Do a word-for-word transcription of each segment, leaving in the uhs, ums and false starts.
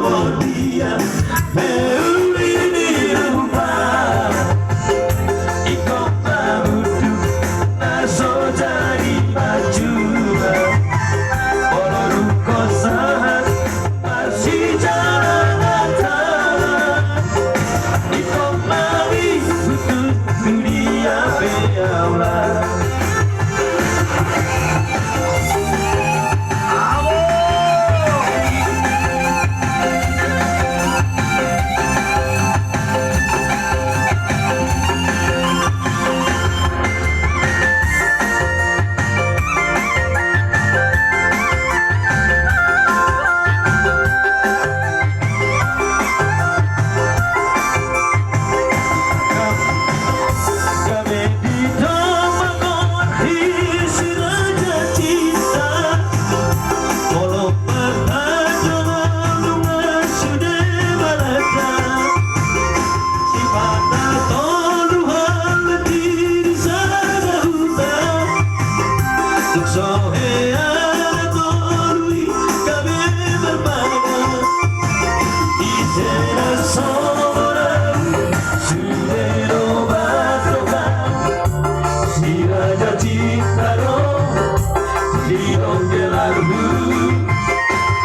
Dia meuli ni rupa, ingkon marunduk na so jadi matua. Molo dung sahat marsijalangan, ingkon marihut tu dia pe ahu. Ise na so mora, sude do batok ahu, si Raja Cinta do nidok gelarhu.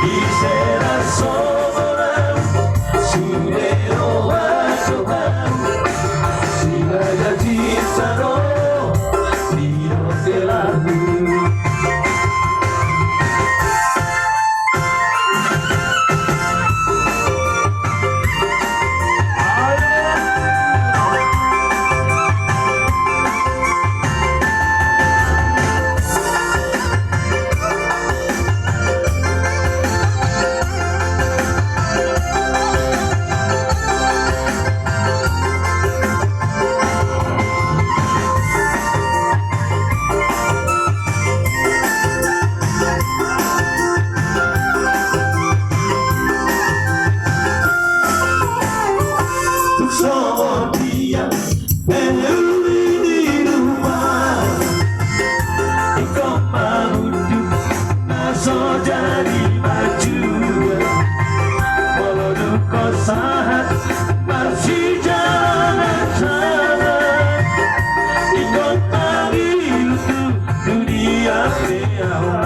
Ise na so mora, sude do batok ahu, si Raja Cinta do nidok gelarhu. Songon dia meuli ni rupa, ingkon marunduk na so jadi matua. Molo dung sahat marsijalangan, ingkon marihut tu dia pe ahu.